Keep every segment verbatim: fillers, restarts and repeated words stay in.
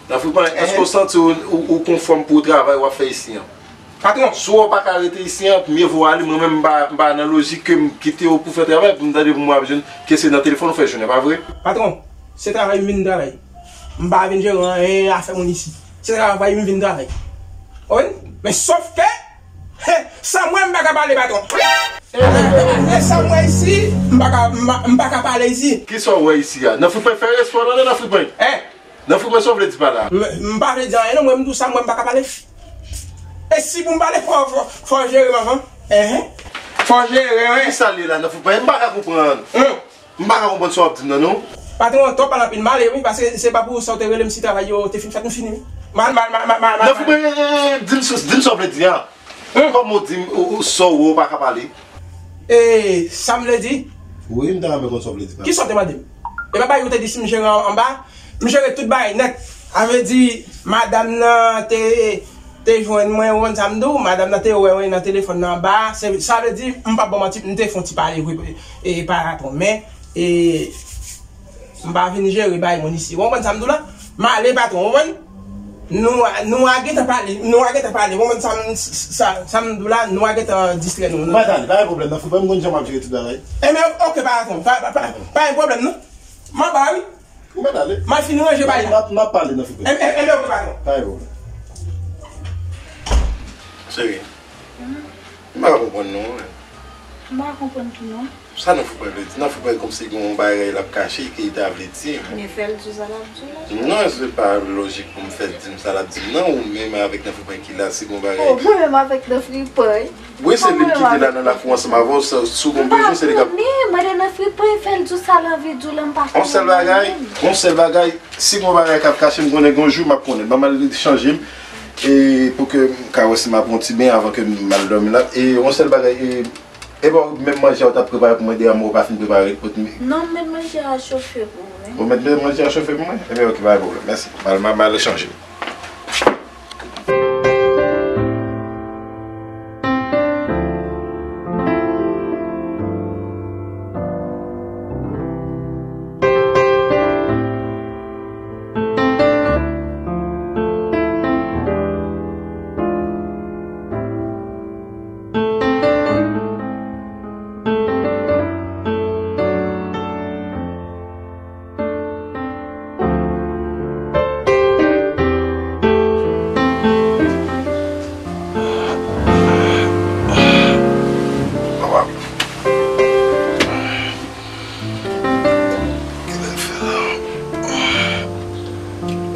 Nan Fripan, èske w santi w, ou, ou konfòm pou travay w ap fè isi an? Patwon. Si w pa ka rete isi an, mye vo w ale, mwen menm m pa, m pa nan lojik ke m kite w pou fè travay, pou m tande pou mwen ap jwenn ke se nan telefòn ou fè jounen, pa vre? Patwon, se travay m vin travay. M pa vin jere anyen afè moun isi. Se travay m vin travay. Ou konprann? Men sòf ke, he, san mwen m pa ka pale, patwon. E, e, e, e, san mwen isi, m pa ka, m pa, m pa ka pale isi. Kisa w wè isi a? Nan Fripan fè respè w tande, nan Fripan. Nan Fripan sa w vle di pa la? M, m pa vle di anyen non, mwen m di w sa, mwen m pa ka pale. E si pou m pale, fò, fò, fò jere m anvan. Enhen. Fò jere, wi. Kisa l ye la, nan Fripan? M pa ka konprann. Hum. M pa ka konprann sa w ap di m nan, non. Patwon, twòp pale anpil, m ale, wi, paske se pa pou sa w te rele m si travay yo te fin fèt, m fini, wi. M al, m al, m al, m al, m al, m al. Nan Fripan, eh, eh, eh, di m sa, di m sa w vle di a. Hum. Kòman w di m, ou, ou, sa w wè w pa ka pale? E, sa m vle di? Wi, m ta renmen konn sa w vle di, pa. Kisa w te mande m? E pa bagay ou te di si m jere an, anba? M jere tout bagay nèt. Sa vle di, madanm nan te, te jwenn mwen, ou konn sa m di w, madanm nan te wè mwen nan telefòn nan anba. Se, sa vle di, m p ap ba w manti, m te fè yon ti pale, wi, e, e, patwon, men, e, m pa vin jere bagay moun isi. Ou konprann sa m di w la? M ale, patwon, ou konprann? Nou, nou a gentan pale, nou a gentan pale. Ou konprann sa m, sa, sa m di w la, nou a gentan distrè nou. M pa t ale, pa gen pwoblèm, nan Fripan m konn jan m ap jere tout bagay. Enben, oke, pa, pa, pa, pa, pa gen pwoblèm, non. M anba, wi. Ou mèt ale. M al fin ranje bagay la. N ap, n ap pale nan Fripan. Enben, oke, patwon. Pa gen pwoblèm. Cheri, m pa konprann non, men. M pa konprann ki non. Sa nan Fripan vle di? Nan Fripan kòmsi gen yon bagay l ap kache ke li ta vle di. Men fè l di sa l ap di w la. Non, se pa lojik pou m fè l di m sa l ap di m nan, ou menm avèk nan Fripan ki la, si gen yon bagay. Oh, mwen menm avèk nan Fripan. Wi, se li ki te la nan lakou ansanm avè w, si w gen bezwen, se li k ap. Mwen, mwen te nan Fripan, fè l di w sa l anvi di w la, m pa konnen. On sèl bagay, on sèl bagay, si gen yon bagay k ap kache, m konnen gen yon jou m ap konnen. Ban m al chanje m, e pou ke m ka wè si m ap pran yon ti beny avan ke m al dòmi la. E on sèl bagay, e, e bon, menm manje a w t ap prepare pou mwen, dèyè mwen ou pa fin prepare l pou m. Non, m met manje a chofe pou ou, wi. Ou met manje a chofe pou mwen? Ebyen, oke, pa gen pwoblèm. Mèsi. M al, m al, m al chanje m.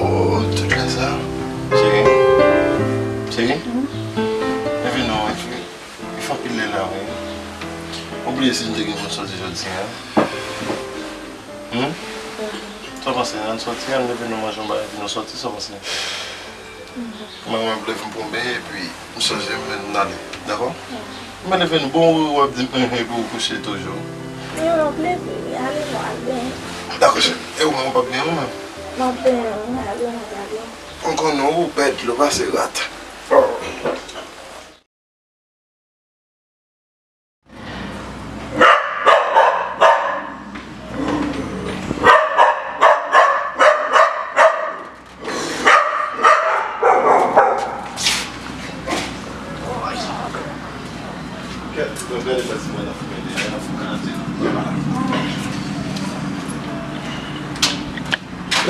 Oh, tout lè sa. Cheri. Cheri. Leve non, wi, cheri. Li fè anpil lè la, wi. Ou bliye si nou te gen pou n soti jodi a? Hum? Sa w panse? Ann soti, ann leve nou manje yon bagay, epi nou soti, sa w panse? Mwen, mwen vle vin pou m benyen, epi m chanje, m ale. Dakò? Mwen leve nou, bon, ou w ap di m, epi ou kouche toujou. Men w ap leve, wi, ale nou al benyen. Dakò, cheri. E ou menm, ou p ap benyen ou menm? M ap benyen, wi, ale nou al benyen. Mwen konnen ou bèt, dlo pase rat. Oh.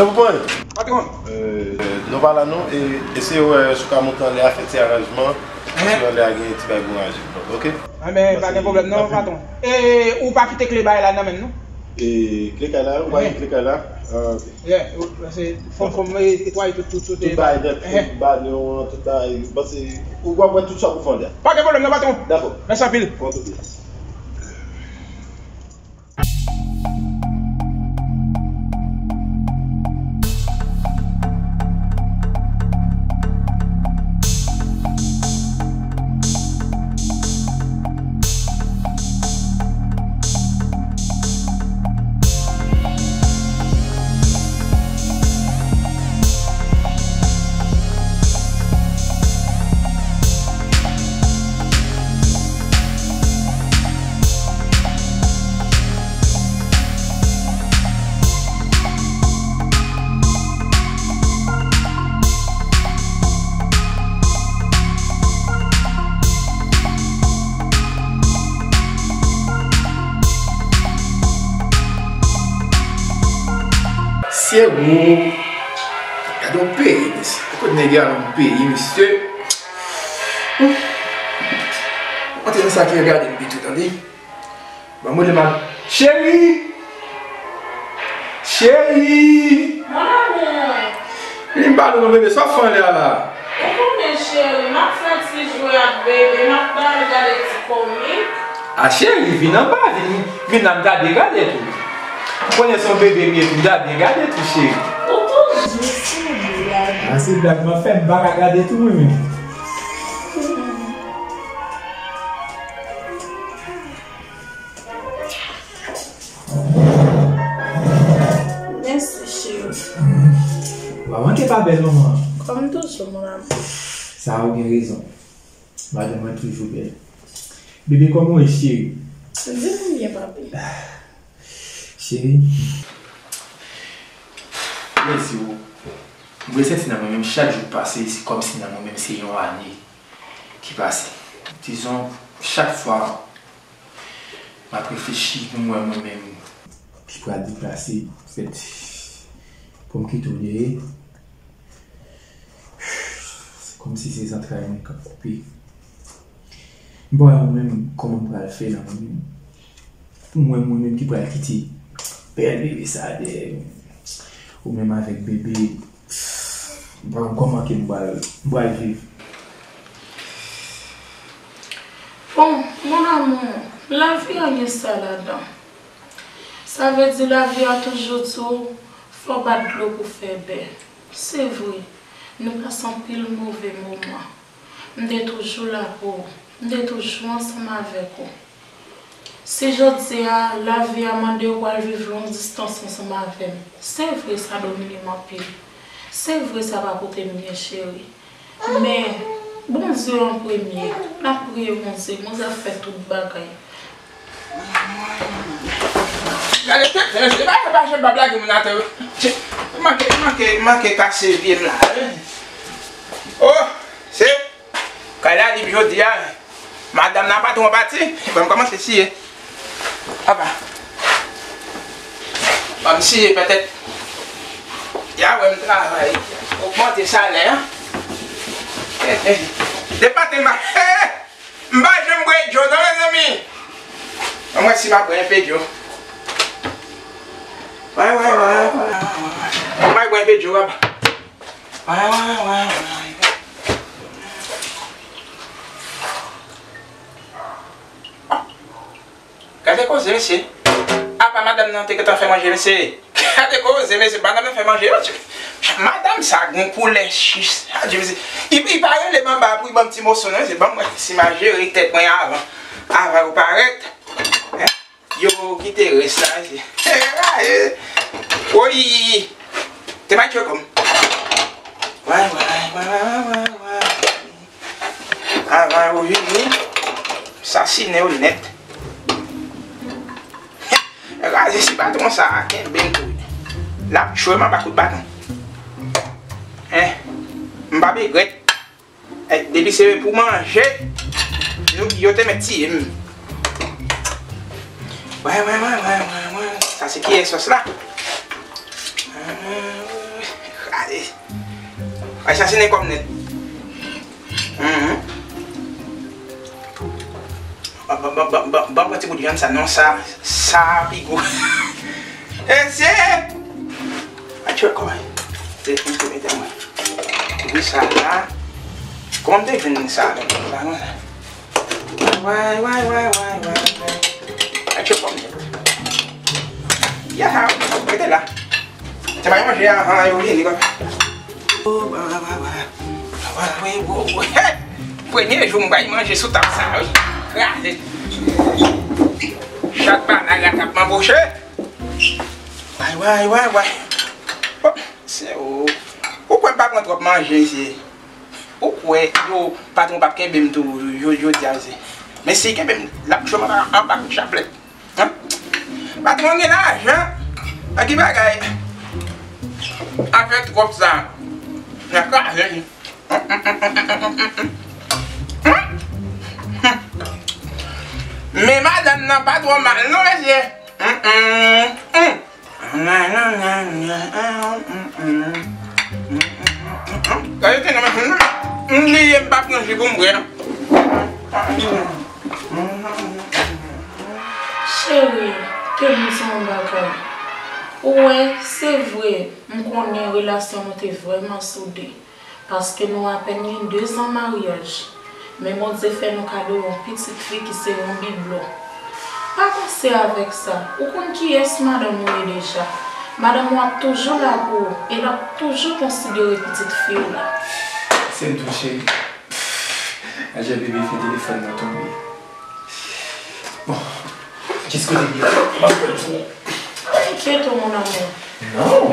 Lè pou pran. Patwon. Euh, nou pa la non, e eseye wè si w ka monte anlè a, fè ti aranjman, paske anlè a gen ti bagay pou ranje, ok? Enben, pa gen pwoblèm non, patwon. E ou pa kite kle bagay la nan men m non? E kle kay la, ou pa gen kle kay la? Ah, ok. Yeah, ou, se fò, fò m netwaye tout, tout, tout, tout bagay nèt, tout balon, tout bagay, paske ou w ap wè tout sa pou fè anlè a. Pa gen pwoblèm non, patwon. Dakò. Mèsi anpil. Bon, tout byen. Mesye, wo. Gade yon peyi, mesye. Kote nèg yo al yon peyi, mesye. Hmm. Antre nan sa ki regade m pito, tande. Ban m rele ma-, cheri! Cheri! Mon amour! Vin m pale non, bebe, sa w ap fè anlè a la? Ou konnen, cheri, m ap fè ti jwe ak bebe, m ap ba l gade ti komik. A, cheri, vin anba, vin, vin la, m ta byen gade tou. Ou konnen se yon bebe m ye tou, m ta byen gade tou, cheri. Ou toujou sou blag. A, se blag m ap fè, m pa ka gade tou, mwen menm. Mèsi, cheri. Ou pa manke pa bèl, manman. Kòm toujou, mon amour. Sa a, ou gen rezon. Madanm mwen toujou bèl. Bebe, kòman w ye, cheri? Di m byen, papi. Cheri. Mwen di w, mwen santi nan mwen menm chak jou k pase, se kòmsi nan mwen menm se yon ane ki pase. Dizon, chak fwa m ap reflechi pou m wè mwen menm ki pral deplase, fèt pou m kite w dèyè. Se kòmsi se zantray mwen k ap koupe. M pa wè mwen menm kòman m pral fè nan mwen menm. Pou mwen, mwen menm ki pral kite bèl bebe sa a dèyè m. Ou menm avèk bebe, m pa konn kòman ke m pral, m pral viv. Bon, mon amour, lavi a gen sa ladan. Sa vle di lavi a toujou di w, fò w bat dlo pou fè bè. Se vre, nou pase anpil move moman. M te toujou la pou ou. M te toujou ansanm avèk ou. Si jodi a, lavi a mande w pral viv long distans ansanm avè m, se vre sa domine m anpil. Se vre sa pa pote m byen, cheri. Men, Bondye an premye. N ap priye Bondye. Bondye ap fè tout bagay. Gade tèt, e pa, e pa janm pa blage moun atè, wi. Manke, manke, manke kase pye m la, wi. Oh, se kay la lib jodi a. Madanm nan patwon pati. Ban m kòmanse siye. Apa. Ban m siye petèt. Y a wè m travay. Ogmante salè a. Eh, eh. Depatman. Eh, eh. M pa janm bwè djo non, mezanmi. Ann wè si m ap bwè enpe djo. Wè, wè, wè, wè, wè, wè. M ap bwè enpe djo, papa. Wè, wè, wè, wè. Gade koze, mesye. Apa madanm nan te gentan fè manje, mesye. Gade koze, mesye. Madanm nan fè manje, yo. Madanm sa gon koulè chich. Adye, mesye. Li, li pa rele m anba pou li ban m ti moso, non, mesye. Ban m wè si m a jere tèt mwen avan. Avan yo parèt. Hein? Yo kite rès la, mesye. Woy! Te bay tchwe kòm. Way, way, way, way, way, way. Avan yo vini, sasinen yo nèt. Raze si patwon sa a kenbe m tou. L ap tchwe m anba kout baton. Hein? M p ap regrèt. Eh, depi se pou manje, nou, yo te mèt tiye m. Wè, wè, wè, wè, wè, wè. Sa se kiyès sòs la? Gade. Ay, sa se nenpòt nèt. Mhm. Ban, ban, ban, ban, ban, ban mwen ti bout vyann sa, non, sa, sa pi gou. Mesye! Atchwe kòman. Se pou mete mwen. Wi, sa la. Kòman m te jwenn sa menm? Sa non. Way, way, way, way, way, way. Atchwe kòman. Ya, rete la. Se pa manje avan yo vini kòman. Oh, wa, wa, wa, wa. Wa, wa, wi, wo, wo, hè! Premye jou m bay manje sou tab sa, wi. Kraze. Chat bana rat ap manboche. Way, way, way, way. Oh, se ou. Ou kwè m pa pran twòp manje, mesye? Ou kwè yo, patwon p ap kenbe m tou, yo, yo di a, mesye? Men si kenbe m, l ap tchwe m anba, anba kout chaplèt. Hein? Patwon gen lajan. A ki bagay? Afè twòp sa. Nan kraze li. Men madanm nan pa twò mal non, mesye. Gade, te nan machin nan. M bliye m pa pran ji pou m bwè. Cheri, te di m yon bagay. Ou wè, se vre, m konnen relasyon nou te vrèman soude. Paske nou apèn gen dezan maryaj, men Bondye fè nou kado yon pitit fi ki se yon biblo. Pa panse avèk sa, ou konn kiyès madanm ou ye deja. Madanm ou ap toujou la pou ou, e l ap toujou konsidere pitit fi w la. Se m tou, cheri. Aje bebe fè telefòn nan tonbe. Bon, jis kote m ye la, m ap pran l pou ou. Enkyete w, mon amour. Non,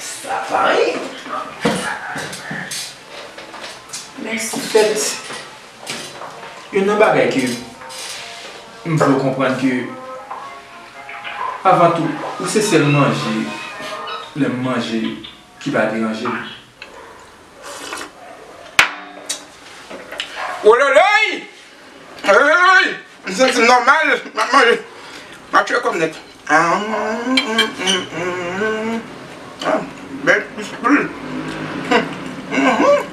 sa pa anyen. Mèsi. Fèt, youn nan bagay ke m vle w konprann ke, avan tou, ou se sèl manje, lè m manje, ki pa deranje m. Wololoy! Wololoy! M santi m nòmal, m ap manje. M ap tchwe kòm nèt. Ah, mm, mm, mm, mm. Ah, bèl plis poul. Mm, mm.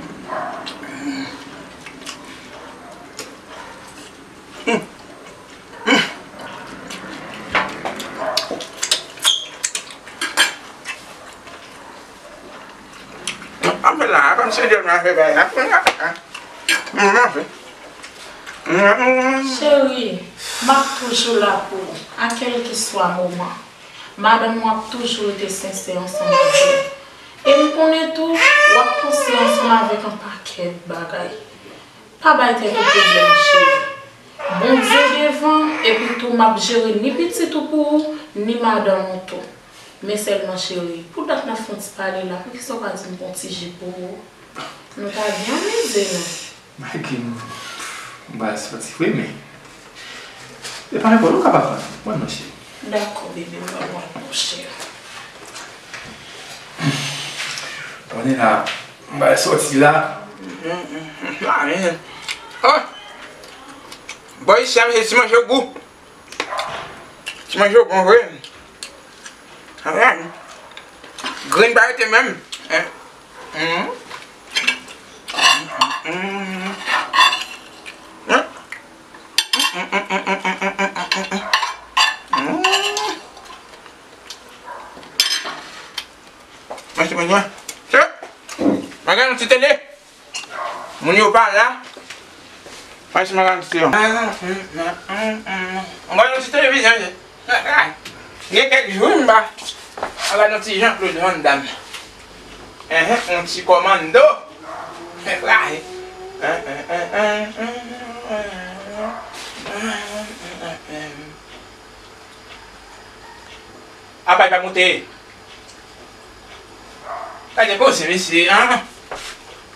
Anfen la, apa m chanje nan afè bagay la. Mwen manje. Cheri, m ap toujou la pou ou, a kèlkeswa moman. Madanm ou ap toujou rete sensè ansanm avè w. E m konnen tou, w ap panse ansanm avèk yon pakèt bagay. Pa bay tèt ou pwoblèm, cheri. Bondye devan, epi tou m ap jere ni pitit ou pou ou, ni madanm ou tou. Men sèlman, cheri, pou dat n ap fè yon ti pale la, poukisa w pa di m pran yon ti ji pou ou? Nou ta byen amize nou. Malgre m, m pral sòti vre, men e pa nenpòt, ou kapab pran. Pran non, cheri. Dakò, bebe, m pral pran non, cheri. Konnen la, m pral sòti la. Mm, mm, mm, mm. Ah, men. Oh! Bò isi a, mesye, ti manje yo gou. Ti manje yo bon vre. Ah, men. Grenn pa rete menm. Hein? Mm. Mm. Mm. Mèsi, mèsi. Chè, bagay yon ti tele. Moun yo pa la. Mèsi, mèsi. Mwen yon ti televizyon. Gen kèk jou m pa. Ala yon ti Jean-Claude Van Damme. Enhen, yon ti kòmando. Apa l pa moute? Gade poze mesye, an.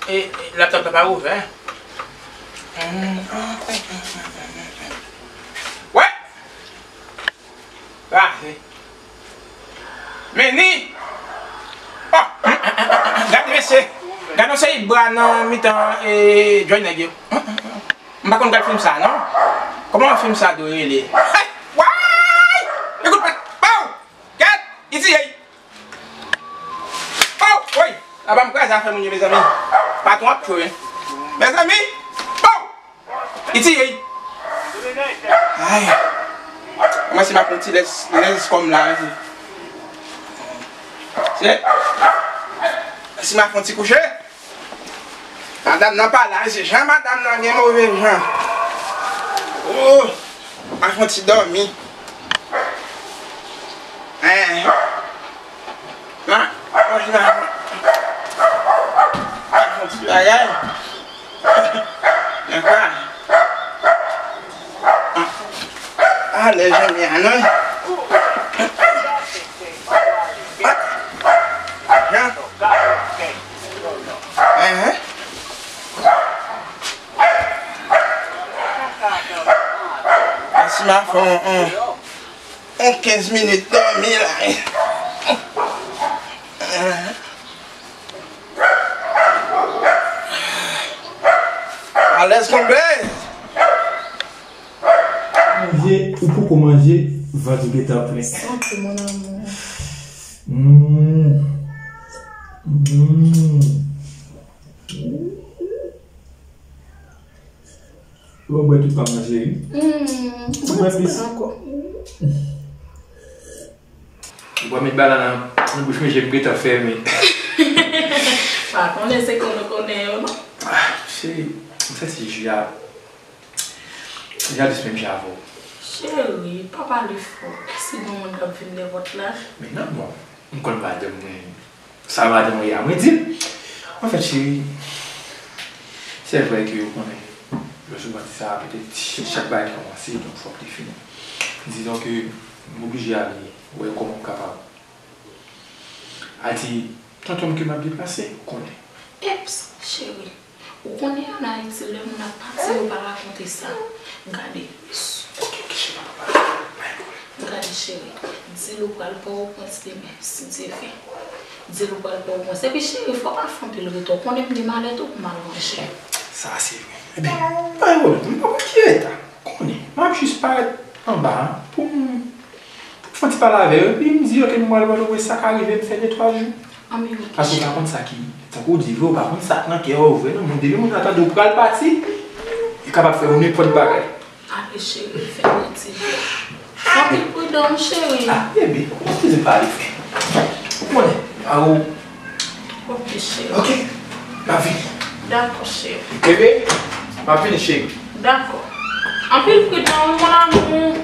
E, e, laptop la pa ouvè. Wè! Raje. Men ni! Oh! Gade mesye! Gade yon seri bra nan mitan, e, jwenn nèg yo. M pa konn gad fim sa, non. Kòman fim sa dwe rele? Hey! Way! Ekout, pow! Gad! Iti, hey! Pow! Woy! Apa m kraze afè moun yo, mezanmi. Patwon ap tchwe, wi. Mezanmi! Pow! Iti, hey! Ay! Mwen si m ap fè yon ti lès, lès kòm la, wi. Se, si m ap fè yon ti kouche. Madanm nan pa la, se jan madanm nan gen move jan. Oh, ma fè yon ti dòmi. Hein. Ma, ma, ma, ma fè yon ti bagay. Dakò. Ah, lè jan mi a non. Jan. Hein. Asi m a fè yon, yon, yon kenz minit dòmi la. Alèz konplè. Manje, ou poko manje, vant ou gentan plen. Santi, mon amour. Mm. Mm. Ou bwè tout pa m nan, cheri. Mm. Ou bwè plis ankò. Ou pa met bala nan, nan bouch mwen, je m gentan fèmen. Pa konnen se konnen konnen yo, non. Ah, cheri, m santi je a, je a jis menm jan avè w. Cheri, pa pale fò. Si gen moun k ap vin dèvòt la. Men non, bon, m konn madanm mwen. Sa madanm mwen ye a, mwen di l. Anfèt, cheri, se vre ke ou konnen, lè w sou pati sa, petèt, chak bagay ki kòmanse, donk, fòk li fini. Dizon ke m oblije ale wè kòman m kapab al di tonton m ke m ap deplase, ou konnen. Eps, cheri, ou konnen ann Ayiti, lè moun ap pati, yo pa rakonte sa. Gade. Ok, ok, cheri, pa pale. Pa gen pwoblèm. Gade, cheri, di l ou pral Pòtoprens demen, si Dye vle. Di l ou pral Pòtoprens. Epi, cheri, fò w pa fè anpil reta. Ou konnen m gen malè tou pou m al ranje. Sa, se vre. Ebyen, pa gen pwoblèm. M pa pral ki reta. Konnen, m ap jis parèt anba a pou m, pou m fè yon ti pale avè yo, epi m di yo ke m pral Pòtoprens, sa ka rive m fè de twa jou. Anben, ok, cheri. Paske ou pa konn sa ki, tankou w di vre, ou pa konn sa k nan kè w vre, non. Moun, depi moun nan tande w pral pati, li kapab fè ou nenpòt bagay. Ale, cheri, fè yon ti. Fè anpil pridan, cheri. Ah, bebe, ou konn pale frè. Ou konnen, a ou. Ok, cheri. Ok, m ap vini. Dakò, cheri. Bebe, m ap vini, cheri. Dakò. Anpil pridan, wi, mon amour.